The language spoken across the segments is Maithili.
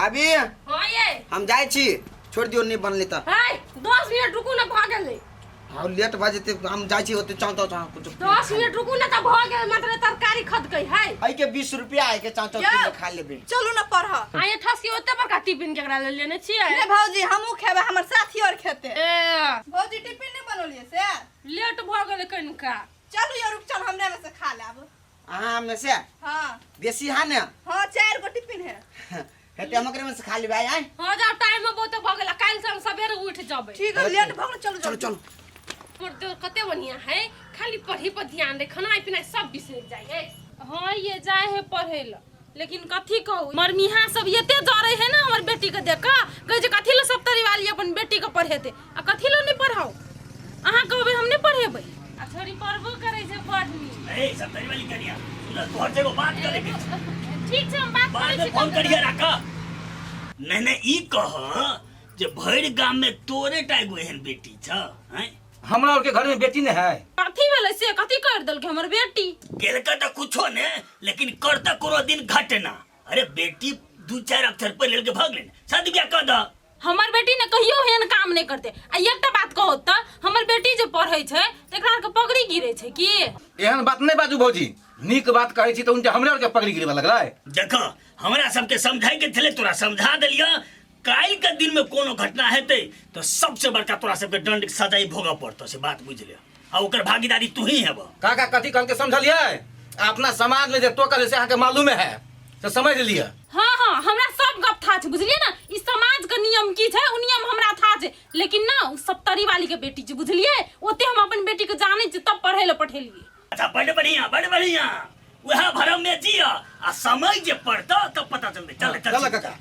भाभी। हाँ ये। हम जाइ छी, छोड़ दियौ, नहि बनलै तऽ। है 10 मिनट रुकू ने, भऽ गेलै। हाँ, लेट भऽ जेतै, हम जाइ छी ओते चाव चाव चाव कुछ। 10 मिनट रुकू ने तऽ भऽ गेल, मात्र तरकारी खदकै है। एहिके 20 रुपया, एहिके चाव चाव यौ। किलो खा लेबै। चलू ने पढ़। आ ये ठसकी, ओते बड़का टिफिन केकरा लेल लेने छियै? नहीं भौजी, हमहूँ खेबै, हमर साथी और खेते। ए। भौजी, टिफिन नहीं बनौलियै से? लेट भऽ गेलै कनिका। चलू यौ रुक, चल हमरे में से खा लेब। अहाँ में से? हाँ। बेसी हा ने? हाँ, चार गो टिफिन है। हेते, हम ओकरे में से खा लेबै आय। हाँ जाओ, टाइम में बहुत भऽ गेल, काल्हि से हम सवेरे उठि जेबै। ठीक है, लेट भऽ गेल, चलू। चलू चलू। हमर देवर कते बढ़िया है, खाली पढ़ी पर ध्यान दे, खाना पिनाइ सब बिसरि जाइ है। हाँ ये जाए है पढ़े ला, लेकिन कथी कहू, मरमिहा सब एते जरे है ना हमर बेटी के देख कऽ, कहै छै कथी ला सप्तरी वाली अपन बेटी के पढ़ेते आ कथी ला नहि पढ़ाउ। अहाँ कहबै हम नहि पढ़ेबै? आ छोरी पढ़बो करै छै बड़ नीक। ए सप्तरी वाली कनिया, सुन, तोहर से एगो बात करे के छै। ठीक छै, हम बात बाद करै में छी। फोन कखनो। करिए राख। नहीं नहीं, ई कह जे भरि गाम में तोरे टा एगो एहन बेटी छ हैं? हमरा और के घर में बेटी नहीं है। कथी भेलै से? कथी कर देलकै हमर बेटी? केलका तऽ कुछो ने, लेकिन करता कोनो दिन घटना। अरे बेटी दू चार अक्षर पढ़ लेलके, भऽ गेलै ने, शादी ब्याह कऽ दऽ। हमर बेटी ने कहियो एहन काम नहि करतै। आ एकटा बात कहू तऽ, हमर बेटी जे पढ़ै छै तऽ एकरा आरके पगड़ी गिरै छै की? एहन बात नहीं बाजू भौजी, नीक बात कहै छी तऽ उनके हमरे और के पगड़ी गिरबे लगलै। देख, हमरा सबके समझाय के छलै, तोरा समझा देलियऽ। काल्हि के दिन में कोनो घटना हेतै तऽ सबसे बड़का तोरा सबके दंड सजाई भोगऽ पड़तौ, से बात बुझि ले, आ ओकर भागीदारी तू ही हेबऽ। काका कथी कहलके समझलियै? अपना समाज में जे टोकल है से अहाँके मालूमे है, से समझ लिअ। हाँ हाँ, हमरा सब गप था छै, बुझलियै ने? ई समाज के नियम की छै, ओ नियम हमरा था छै, लेकिन ना ओ सप्तरी वाली के बेटी छै, बुझलियै? ओते हम अपन बेटी के जानै छी, तब पढ़ै लए पठेलियै। अच्छा, बड़ बढ़िया, बड़ बढ़िया, वएह भरम में जिया आ समय जे पड़तौ तब पता चलतै। चल चल। चल काका,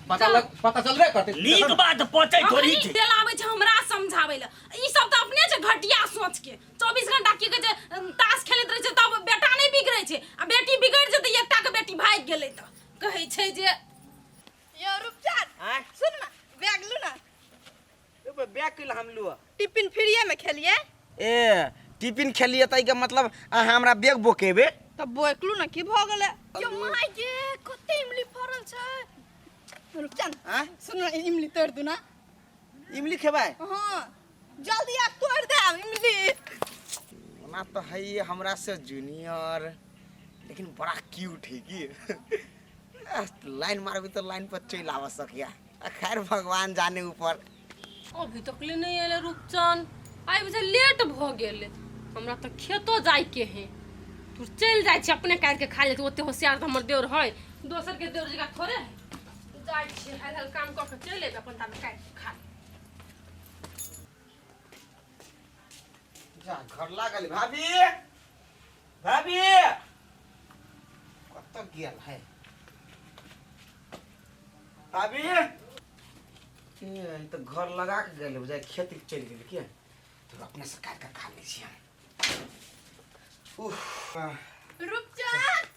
पता लग पता चलबे करतै। नीक बात पचै थोड़ी अखनी छै। तेल आबै छै हमरा समझाबै लए। ई सब तऽ अपने छै घटिया सोच के, 24 घंटा की कहै छै ताश खेलैत रहै छै, तब बेटा नहि बिगड़ै छै आ बेटी बिगड़ि जेतै, एकटा के बेटी भागि गेलै तऽ कहै छै जे यो रूपचंद। आँय? सुन ना, बैग लू ना। एगो बैग कैला हम लुआ? टिफिन फ्रीए में खेलिए। ए, टिफिन खेलिए तऽ एहिके मतलब अहाँ हमरा बैग बोकेबे? तब बोकलू ना, की भऽ गेलै? यो my गे, कते इमली फड़ल छै। रूपचंद। आँय? सुन ना, इमली तोड़ दू ना। इमली खेबै? हाँ, जल्दी आप तोड़ दे इमली। ओना तऽ है हमरा से जूनियर, लेकिन बड़ा क्यूट है की। लाइन मारबी तऽ लाइन पर चलि आबऽ सकिया। आ खैर, भगवान जाने ऊपर। अभी तक ले नहीं आयल रूपचंद, आइ बुझे लेट भऽ गेल। हमरा तऽ खेतो जाइके है। तू चलि जाइ छी, अपने काटि के खा लेते। ओते होशियार तऽ हमर देवर है, दोसर के देवर जकाँ थोड़े है। जाइ छी, हाल हाल काम कऽ के चलि एबै, अपन ताबे काटि के खा लेब। जा, घर लागल। भाभी, भाभी कतऽ गेल है? भाभी, ए, ई तऽ घर लगा के गेल, बुझाइ खेत चलि गेल। के तो अपने से काटि के खा लै छी हम। उफ। रूपचंद,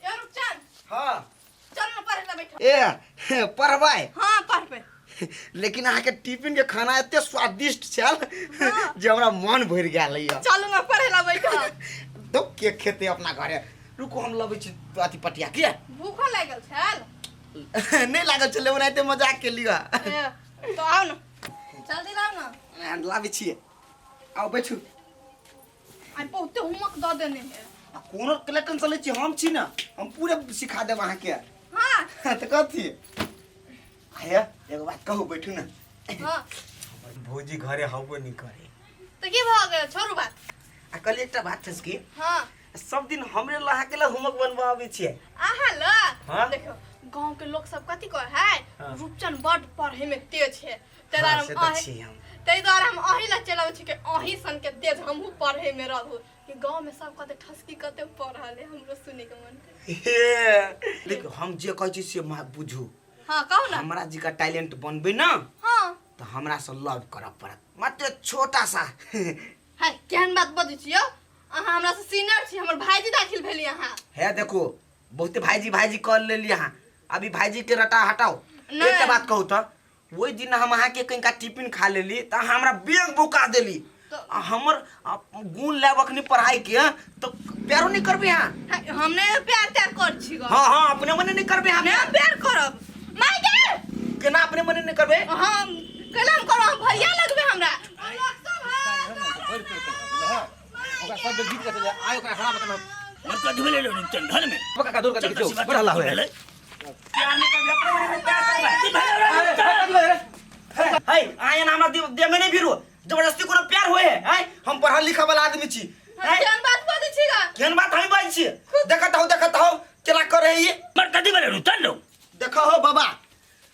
ए रूपचंद। हाँ। चल ना, पढ़े ला बैठो। ए, पढ़बै? हाँ, पढ़बे। लेकिन अहाँके टिफिन के खाना एते स्वादिष्ट छल जे हमरा मन भरि गेल यऽ। चलू ना, पढ़े ला बैठो। तो के खेते अपना घरे? रुकू, हम लबै छी अथी पटिया के। भूखो लागल छल? नहि लागल छलै, ओनाहिते मजाक के लिअ। ए, तो आओ ना, जल्दी लाओ ना। लाबै छियै, आउ बैठू। आई बहुते होमवर्क दऽ देने है। आ कोनो के टेंशन लै छी? हम छी ने, हम पूरे सिखा देब अहाँके। हाँ। तऽ कथी हे, एगो बात कहू? बैठू ने। हाँ। भौजी घरे हबो नहि करे। तऽ की भऽ गेल? छोड़ू बात। आ कहली एकटा बात ठसकी। हाँ। सब दिन हमरे ला अहाँके ला होमवर्क बनबा आबै छियै। अहाँ ल। हाँ? देखियौ, गांव के लोग सब कथी कहे है? हाँ। रूपचंद बड पढ़े में तेज है, ताहि हाँ, दुआरे से हम तऽ अहीं छी हम। ताहि दुआरे हम अहीं लग चलि अबै छी कि अहीं सन के तेज हमहूँ पढ़े में रहू, कि गांव में सब कहते ठसकी कते पढ़ल है, हमरो सुने के मन करे। हे, देखियौ, हम जे कहै छी से बुझू। हाँ, कहू ना। हमरा जी का टैलेंट बनबै ना हाँ तऽ हमरा से लव करऽ पड़त, मात्र छोटा सा। है, केहन बात बजै छी यौ अहाँ? हमरा से सीनियर छी, हमर भाईजी दाखिल भेली अहाँ। हे देखो, बहुते भाईजी भाईजी कर लेली अहाँ, अभी भाईजी के रटा हटाओ। नहीं। एकटा बात कहू तऽ, ओहि दिन हम अहाँके कनिका टिफिन खा लेली तऽ अहाँ हमरा बेग बुका देली। तऽ आ हमर गुण लेब अखनी पढ़ाई के तऽ प्यारो नहीं करबे अहाँ? है, हम नहीं प्यार त्यार कर छी गो। हाँ हाँ, अपने मने नहीं करबे अहाँ? नहीं, हम प्यार करब। माय गे केना अपने मने नहि करबै हम केना हम करब हम भैया लगबे हमरा ओकरा सब जीत के चल आइ ओकरा हरा बतना मर कथी भेलै रे रुपचन घर में काका दूर कर देखियो बड़ हल्ला होय भेलै प्यार नहि करबै अपने मने प्यार करबै कथी भेलै रे रुपचन? है आय ना हमरा देह में नहीं भिरू जबरदस्ती कोनो प्यार होए है आय हम पढ़ल लिखल वाला आदमी छी आय केहन बात बजै छी गा केहन बात हम बाजै छी देखत हो देखत हो केना करे है ये मर कथी भेलै रुपचन रौ देखो हो बाबा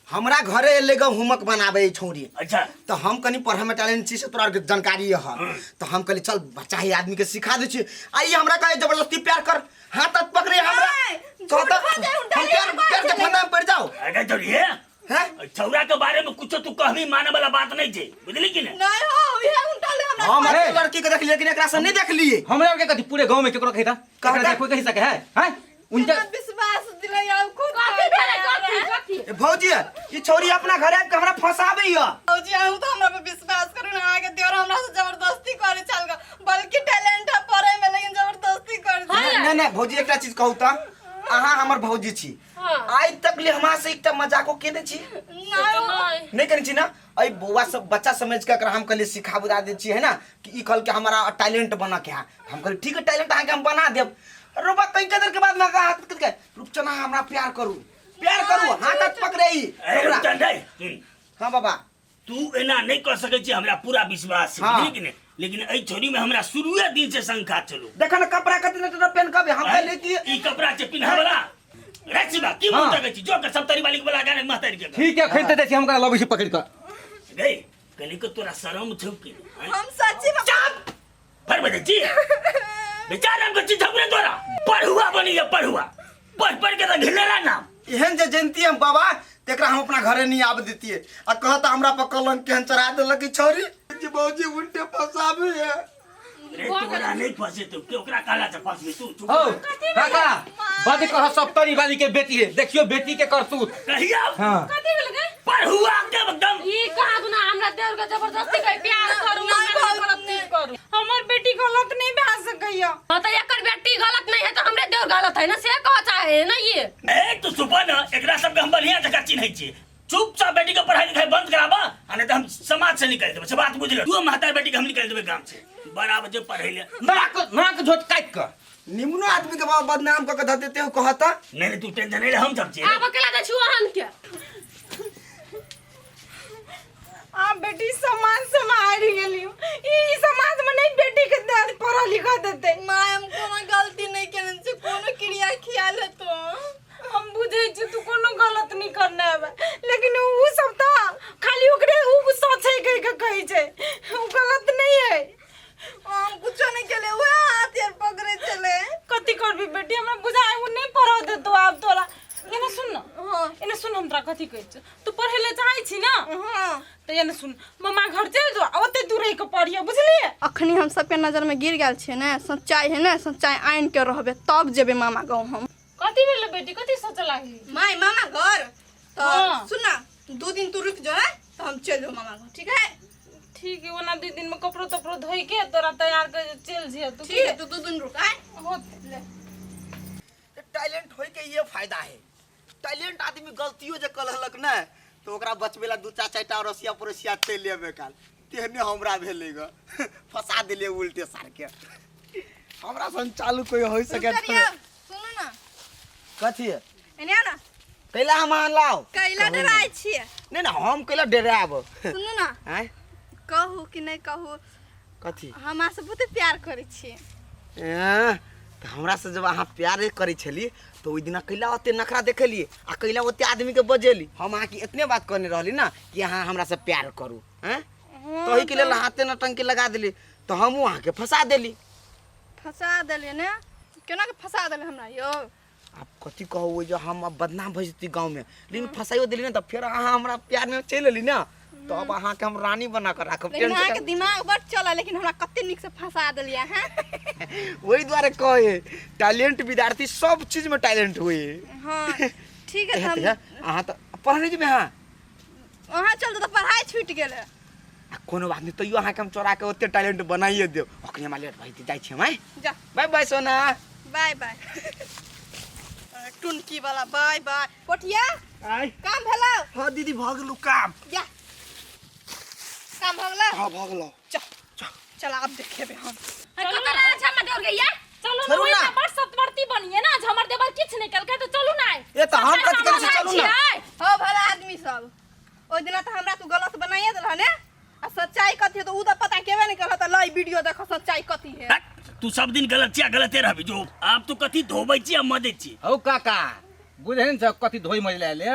हमरा घरे एले ग होमवर्क बनाबे छौरी अच्छा तो हम कनी पढ़े में टैलेंट छी से तोरा आरके जानकारी है तो हम कहली चल बच्चा ही आदमी के सिखा दै छी आ ई हमरा कहे जबरदस्ती प्यार कर हाथ हाथ पकड़े हमरा ऐ, झूठ कहता बाजै, हम प्यार प्यार के फंदा में पड़ जाओ अरे जोड़िए हैं छौरा के बारे में कुछो तू कहबी माने वाला बात नहीं छै बुझली कि नहीं नहीं हो इहे उल्टा ले हमरा हम अरे। अकेले लड़की के देखलिए लेकिन एकरा से नहीं देखलिए हमरा आर के कथी पूरे गांव में केकरो कहिता कहता? एकरा कोई कहि सके है हैं उनका केना विश्वास दिलैया खुद कथी भेलै कथी कथी ए, भौजी ई छौरी अपना घरे आबि के हमरा फंसाबे या भौजी अहूँ तो हमरा पे विश्वास करू ना अहाँके देवर हमरा से जबरदस्ती करे छल ग बल्कि टैलेंट है पढ़े में लेकिन जबरदस्ती करे हाँ। छल नहीं नहीं भौजी एकटा चीज कहू त अहाँ हमर भौजी छी हाँ। आइ तक ले हमरा से एकटा मजाको केने छी नहीं हो। नहीं नहीं करै छी ना अइ बौआ सब बच्चा समझ के एकरा हम कहलिए सिखा बुझा दै छी है ना कि ई कहल के हमारा टैलेंट बना के है हम कहलिए ठीक है टैलेंट अहाँके हम बना देब रोबा कई कदर के बाद में हाथ के रुपचना हमरा प्यार करू प्यार करू हाथ हाथ पकड़े ई ए हमरा। रुपचन रे सुन हाँ बाबा तू एना नहीं कर सकै छी हमरा पूरा विश्वास छै हाँ। बुझली कि नहीं लेकिन एहि छोरी में हमरा शुरुए दिन से शंका चलू देखा ना कपड़ा कते ने पेन कबे हम कहलिए कि ई कपड़ा छै पिन्हा वाला रे शिवा की हाँ। मुंह तकै छी जो के सप्तरी वाली के वाला गाने महतारी के ठीक है खरीदते दै छी हम ओकरा लबै छी पकड़ि कऽ गई कनी के तोरा शरम छौ कि नहीं, आँय? हम सच्ची में फर बजे छी बेचारा के चीज हमरे तोरा पढ़ुआ बनी जा पढ़ुआ पढ़ पढ़ के त घिनेला नाम एहन जे जनती हम बाबा तेकरा हम अपना घरे नहीं आब देतिए आ कहता हमरा पर कलंक केहन चढ़ा देलक ई छौरी जी बाबूजी उल्टे फंसाबे है रे तोरा नहीं फंसे तो के ओकरा कहला से फंसबी तू चुप हौ काका बद कह सप्तरी वाली के बेटी है देखियो बेटी के करतूत कहिया हाँ कथी भेल गे पढ़ुआ के एकदम ई कहाँ गुना हमरा देवर के जबरदस्ती के प्यार करू नहीं हमरा भाऊ, गलत नहीं करू हमर बेटी गलत नहीं भा सकैया हां त एकर बेटी गलत नहीं है तो हमरे देवर गलत है ना से कह चाहे है ना ये ए तू सुपन एकरा सबके हम बढ़िया जगह चिन्है छियै चुपचाप बेटी के पढ़ाई लिखाई बंद कराबा आ नहीं तो हम समाज से निकालि देबै से बात बुझ ले तू महतार बेटी के हम निकालि देबै गाम से बराबर जे पढ़ै ले नाक नाक झोट काटि कऽ निम्नो आदमी के बाबा बदनाम कऽ के धऽ देते हो कहता नहीं नहीं तू टेंशन नहीं ले हम सब छियै आब अकेला दै छु अहन के आ बेटी समाज से हारि गेली ई समाज में नहीं बेटी के दे पढ़ा लिखा देते माय हम कोनो गलती नहीं केने छी कोनो क्रिया खियाल हेतो हम बुझै छी तू कोनो गलत नहीं करने हेबे लेकिन उ सब त खाली ओकरे उ सच है कह के कहै छै उ गलत नहीं है हम कुछो नहीं केले उहे हाथ यार पकड़े छले कथी करबी बेटी हमरा बुझाय उ नहीं पढ़ देतो आब तोरा एने सुन न हाँ एने सुन हम तोरा कथी कहै छियौ तू पढ़े ले चाहै छी ना हाँ तऽ एने सुन मम्मा घर चलि जो आ ओते दूर रहि के पढ़िए बुझलिए अखनी हम सबके नजर में गिर गेल छियै ने सच्चाई है ने सच्चाई आनि के रहबे तब जेबे मामा गाँव हम कथी भेल बेटी कथी सोचे लागी माय मामा घर तो हाँ। सुन ना 2 दिन तू रुक जो है तो हम चल जो मामा घर ठीक है ठीक है ओना 2 दिन में कपड़ो तपड़ो धोइ के तोरा तैयार कर चलि जिहे तू ठीक है तू 2 दिन रुक आए होते टैलेंट होय के ये फायदा है टैलेंट आदमी गलतियो जे कऽ लेलक ने तऽ ओकरा बचबै ला दू टा चारि टा अड़ोसिया पड़ोसिया चलि अयबै काल तेहने हमरा भेलै ग फंसा देलियै उल्टे सार के हमरा सन चालू कोई होइ सके रुक सुनू ना कथी है एने आ ना कैला हम अहाँ लाओ कैला डराइ छियै नहीं ना हम कैला डरायब सुनू ना आँय कहू कि नहीं कहू कथी हमरा से बहुते प्यार करै छियै एँ, तऽ हमरा से जब अहाँ प्यार करै छली तऽ ओहि दिना कैला ओते नखरा देखेलियै आ कैला ओते आदमीके बजेली हम अहाँके एतने बात कहने रहली ना कि अहाँ हमरा से प्यार करू आँय तही के लेल हाथे नटंकी लगा देली तऽ हमहूँ अहाँके फंसा देली फंसा देलियै ने केना के फंसा देलियै हमरा यौ आब कथी कहू ओहि जे हम अब बदनाम भऽ जेती गाँवमे लेकिन फंसाइयो देली ने तऽ फेर अहाँ हमरा प्यारमे चलि एली ने तऽ अब अहाँके हम रानी बना कऽ राखब लेकिन अहाँके टेंशन दिमाग बड चलल लेकिन हमरा कते नीक से फंसा देलियै अहाँ ओहि दुआरे कहे टैलेंट विद्यार्थी सब चीजमे टैलेंट होइ हाँ ठीक है तऽ हम अहाँ तऽ पढ़ने जेबै अहाँ अहाँ चलते तऽ पढ़ाइ छूटि गेलै आ कोनो बात नहि तैयो अहाँके हम चोरा के ओते टैलेंट बनाइए देब अखनी हमरा लेट भऽ जाइ छी हम आँय जा बाय बाय सोना बाय बाय टुनकी वाला बाय बाय पोठिया आय काम भेलौ? हाँ दीदी भऽ गेलौ काम। जा, काम भऽ गेलौ? हाँ भऽ गेलौ। चल चल, आब देखेबे हम। कतऽ रहै छै हमर देवर गैया? चलू ना। छोड़ू ओहिमे ना। बड़ सतवर्ती बनिए ना, जे हमर देवर किछु नहि केलकै तऽ चलू ना। ए तऽ हम कथी करै छी, चलू ना। हो भला आदमी सब, ओहि दिना तऽ हमरा तू गलत बनाइए देलह ने, आ सच्चाई कथी है तऽ उ तऽ पता केबे नहीं करल, तऽ लई वीडियो देखो सच्चाई कथी है। हट, तू सब दिन गलत छिया, गलते रहबी। जो आब तू कथी धोबै छी आ मजै छी? हौ काका, बुझै ने छौ कथी धोइ मजला ले,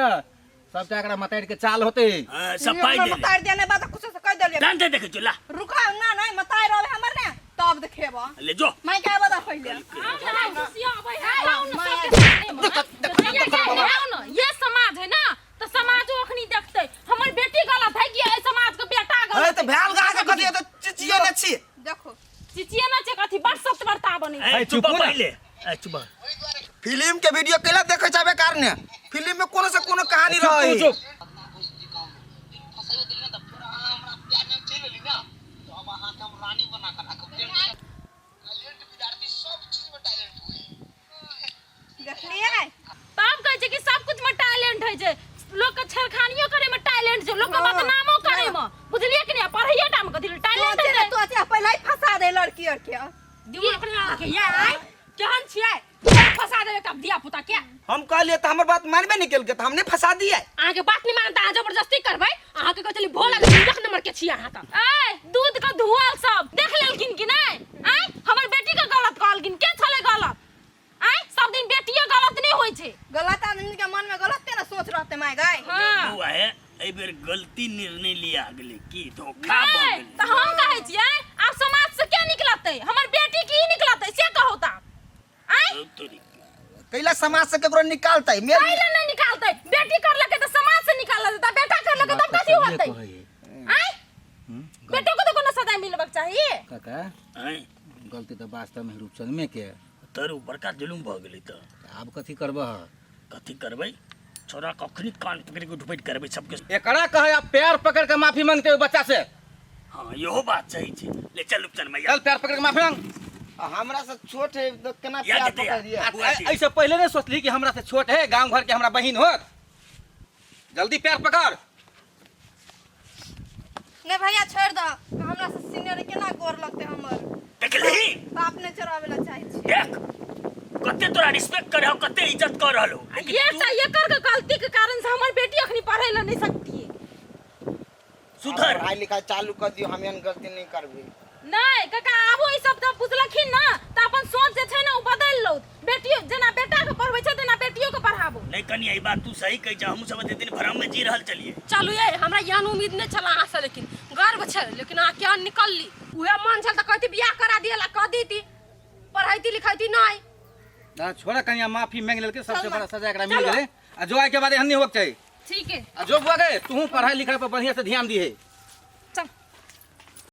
सबटा एकरा मतारि के चाल होते। हाँ, सब पाइ दे। मतार देने बाद कुछ से कह देलिए। दान दे, देखै छौ ला। रुका ना, नहीं मतार रहे हमर ने तब देखेबो। ले जो। मैं क्या बता पहिले। ये समाज है ना, तो समाजो अखनी देखते हमर बेटी गलत है कि एहि समाज के बेटा अरे गलत। तऽ भेल गा के कथी तऽ चिचिए ने छी। देखो चिचिए ना छै कथी, बड़ सत्य बर्ता बनै छै। ए, चुप चुपू ना। पहिले, ए चुप। फिल्म के वीडियो कैला देखे चाहबे कारणे फिल्म में कोनो से कोनो कहानी चुप रहे। तू चुप। देखलिए? तब कहै छै कि सब कुछ में टैलेंट है छै, लोग के छेड़खानियो करे में टैलेंट छै, लोग के बदनामो करे में, बुझलिए कि नहीं? पढ़ैये टा में कथी टैलेंट सोचे है? ने तो अच्छा पहले ही फंसा दे लड़की और के। दिमाग ना रखे ये आय केहन छियै, तोरा फंसा देबे कब धिया पुता के। हम कहलिए तऽ हमर बात मानबे नहीं केलकै तऽ हमने फंसा दिए। अहाँके बात नहीं मानता, अहाँ जबरदस्ती करबै। अहाँके कहै छली भोला के एक नंबर के छियै अहाँ तऽ। ए दूध के धुआल सब देख लेलखिन कि नहीं? आय हमर बेटी के गलत कहलखिन, के छलै गलत? आय सब दिन बेटिए गलत नहीं होइ छै। गलत आदमी के मन में गलत ना सोच रहते my guy. हाँ। बौआ हे, एहि बेर गलती निर्णय लिया गेलै की धोखा भऽ नहीं, गेलै। तऽ हम कहै छियै आब समाज से के निकलतै? हमर बेटी की निकलतै से कहू तऽ? आय हौ तोरी। कैला समाज से केकरो निकालतै मेल? कैला नहीं निकालतै? बेटी करलकै तऽ समाज से निकालल जेतै, बेटा करलकै तब कथी होतै? आय बेटो के तऽ कोनो सजा मिलबाक चाही। काका। आँय? गलती तऽ वास्तव में रूपचंद में के तर उ बड़का जुलुम भऽ गेलै तऽ। आब कथी करबह? कथी करबै? छोरा कखनी कान पकड़ि के उठबैत करबै सबके। एकरा कहे आ पैर पकड़ के माफी मांगते ओहि बच्चा से। हाँ, इहो बात सही छै। ले चल उपचन मैया। चल, पैर पकड़ के माफी मांग। आ हमरा से छोट है तऽ केना या प्यार जेतै या। पकड़ दिए? बुआ जी। ऐसे पहले नहीं सोचली कि हमरा से छोट है, गांव घर के हमरा बहिन होत। जल्दी पैर पकड़। नहीं भैया छोड़ दो, हमरा से सीनियर केना गोर लगते हमर? देखलही? बाप ने चढ़ावे ला चाहे छी। देख कते तोरा रिस्पेक्ट करे हो, कते इज्जत कर रहल हो, लेकिन ये तू सा एकर के गलती के कारण से हमर बेटी अखनी पढ़ै ला नहीं सकती है। सुधर। पढ़ाई लिखाई चालू कर दियो, हम एहन गलती नहीं करबै। नहीं काका, आबो ई सब जब बुझलखिन ना तऽ अपन सोच जे छै ना ओ बदलि लौत। बेटियो जेना बेटा के पढ़बै छै तेना बेटियो के पढ़ाबो। नहीं कनिया, ई बात तू सही कहै छ, हमहूँ सब एते दिन भ्रम में जी रहल छलियै। चलू ये, हमरा एहन उम्मीद नहीं छल अहाँ से, लेकिन गर्व छल, लेकिन अहाँ केहन निकलली। उहे मन छल तऽ कहती बियाह करा दिए ला, कह दीती पढ़ैती लिखैती नहीं। ना छोड़ा कनिया, माफी मांग लेलकै, सबसे बड़ा सजा एकरा मिल गेलै। आ जो आइ के बाद एहन नहीं होक चाही। ठीक है। आ जो बुआ गे, तू पढ़ाई लिखाई पर बढ़िया से ध्यान दिहे।